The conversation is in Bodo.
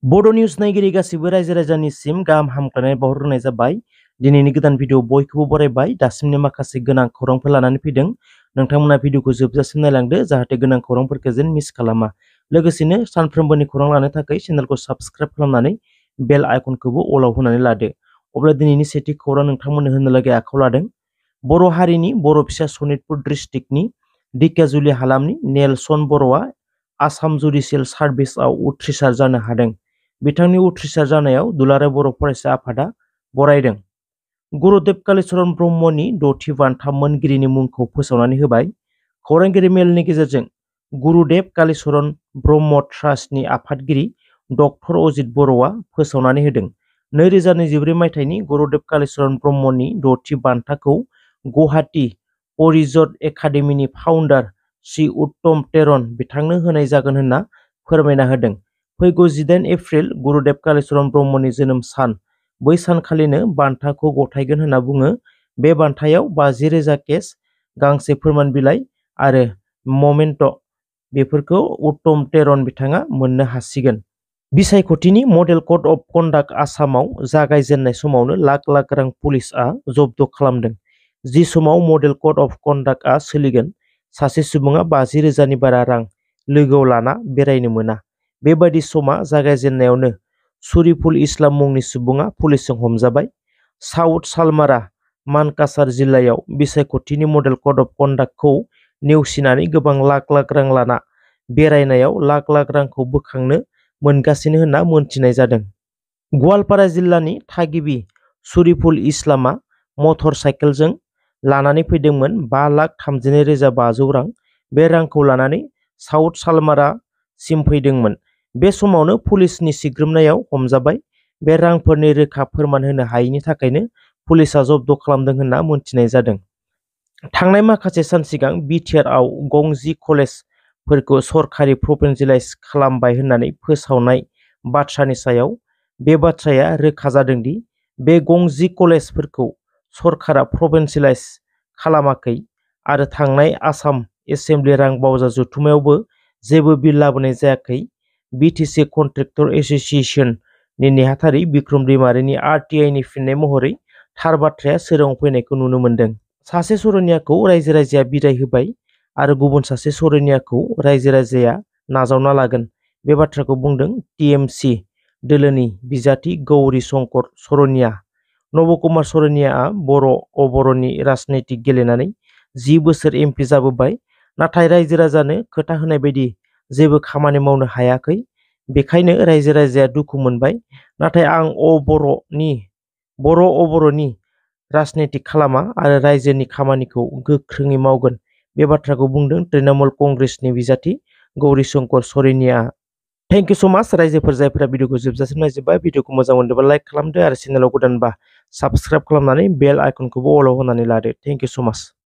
बड' निउस नायगिरि गासिबो रायजो राजानिसिम गाहाम हामलायनाय बावहरनाय जाबाय। दिनैनि गोदान भिडिअ बयखौबो बरायबाय। दासिमनि माखासे गोनां खौरांफोर लानानै फैदों। नोंथांमोना भिडिअखौ जोबजासिम नायलांदो जाहाथे गोनां खौरांफोरखौ जेन मिस खालामा। लोगोसेनो सानफ्रोमबोनि खौरां लानो थाखाय चेनेलखौ साबस्क्राइब खालामनानै बेल आइकनखौबो अलाव होनानै लादो। अब्ला दिनैनि सेथि खौरां नोंथांमोननो होनो लागै आखायाव लादों। बर' हारिनि बर' फिसा सनितपुर डिस्ट्रिक्टनि ढेकियाजुलि हालामनि नेलसन बर'आ आसाम जुडिसियेल सार्भिसआव उथ्रिसार जानो हादों। बिथांनि उथ्रिसार जानायाव दुलाराय बर' फरायसा आफादा बरायदों। गुरुदेब कालीचरण ब्रह्मनि दथि बान्था मोनगिरिनि मुंखौ फोसावनानै होबाय। खौरांगिरि मेलनि गेजेरजों गुरुदेब कालीचरण ब्रह्म ट्रास्टनि आफादगिरि डक्टर अजित बर'आ फोसावनानै होदों। 2024 मायथाइनि गुरुदेब कालीचरण ब्रह्मनि दथि बान्थाखौ गुवाहाटी परिजत एकाडेमिनि फाउन्डार श्री उत्तम टेरन बिथांनो होनाय जागोन होनना फोरमायना होदों। फैगौ 18 एप्रिल गुरुदेब कालीचरण ब्रह्मनि जोनोम सान। बै सानखालिनो बान्थाखौ गथायगोन होनना बुङो। बे बान्थायाव 50,000 केस, गांसे फोरमान बिलाइ आरो ममेन्ट बेफोरखौ उत्तम टेरन बिथाङा मोननो हासिगोन। बिसायख'थिनि मडेल कड अफ कन्डाक्ट आसामाव जागायजेननाय समावनो लाख लाख रां पुलिसआ जब्द खालामदों। जि समाव मडेल कड अफ कन्डाक्टआ सोलिगोन, सासे सुबुङा 50,000नि बारा रां लोगोआव लाना बेरायनो मोना। बेबादि समा जागायजेननायावनो सुरिफुल इस्लाम मुंनि सुबुङा पुलिसजों हमजाबाय। साउथ सालमारा मानकासार जिल्लायाव बिसायख'थिनि मडेल कड अफ कन्डाक्टखौ नेवसिनानै गोबां लाख लाख रां लाना बेरायनायाव लाख लाख रांखौ बोखांनो मोनगासिनो होनना मोनथिनाय जादों। गवालपारा जिल्लानि थागिबि सुरिफुल इस्लामआ मटर साइकेलजों लानानै फैदोंमोन 5,32,500 रां। बे रांखौ लानानै साउथ सालमारासिम फैदोंमोन। बे समावनो पुलिसनि सिग्रोमनायाव हमजाबाय। बे रांफोरनि रोखा फोरमान होनो हायैनि थाखायनो पुलिसआ जब्द खालामदों होनना मोनथिनाय जादों। थांनाय माखासे सान सिगां बिटिआरआव गं-10 कलेजफोरखौ सरकारि प्रभिन्सियेलाइज खालामबाय होननानै फोसावनाय बाथ्रानि सायाव बे बाथ्राया रोखा जादों दि बे गं-10 कलेजफोरखौ सरकारा प्रभिन्सियेलाइज खालामाखै आरो थांनाय आसाम एसेम्बलि रां बावजा जथुमायावबो जेबो बिल लाबोनाय जायाखै। बिटिसि कन्ट्रेक्टर एस'सिएशननि नेहाथारि बिक्रम दैमारिनि आरटिआइनि फिननाय महरै थार बाथ्राया सोराङाव फैनायखौ नुनो मोन्दों। सासे सर'नियाखौ रायजो राजाया बिदाय होबाय आरो गुबुन सासे सर'नियाखौ रायजो राजाया नाजावना लागोन। बे बाथ्राखौ बुंदों टिएमसि दोलोनि बिजाथि गौरी शंकर सर'निया। नबकुमार सर'नियाआ बर' अबर'नि राजनीति गेलेनानै 10 बोसोर एमपि जाबोबाय, नाथाय रायजो राजानो खोथा होनाय बायदि जेबो खामानि मावनो हायाखै। बेखायनो रायजो राजाया दुखु मोनबाय। नाथाय आं बर' अबर'नि राजनीति खालामा आरो रायजोनि खामानिखौ गोख्रोङै मावगोन। बे बाथ्राखौ बुंदों तृणमूल कंग्रेसनि बिजाथि गौरी शंकर सर'निया। थेंक इउ स' माच रायजोफोर जायफोरा भिडिअखौ जोबजासिम नायजोब्बाय। भिडिअखौ मोजां मोनदोंबा लाइक खालामदो आरो चेनेलाव गोदानबा साबस्क्राइब खालामनानै बेल आइकनखौबो अलाव होनानै लादो। थेंक इउ स' माच।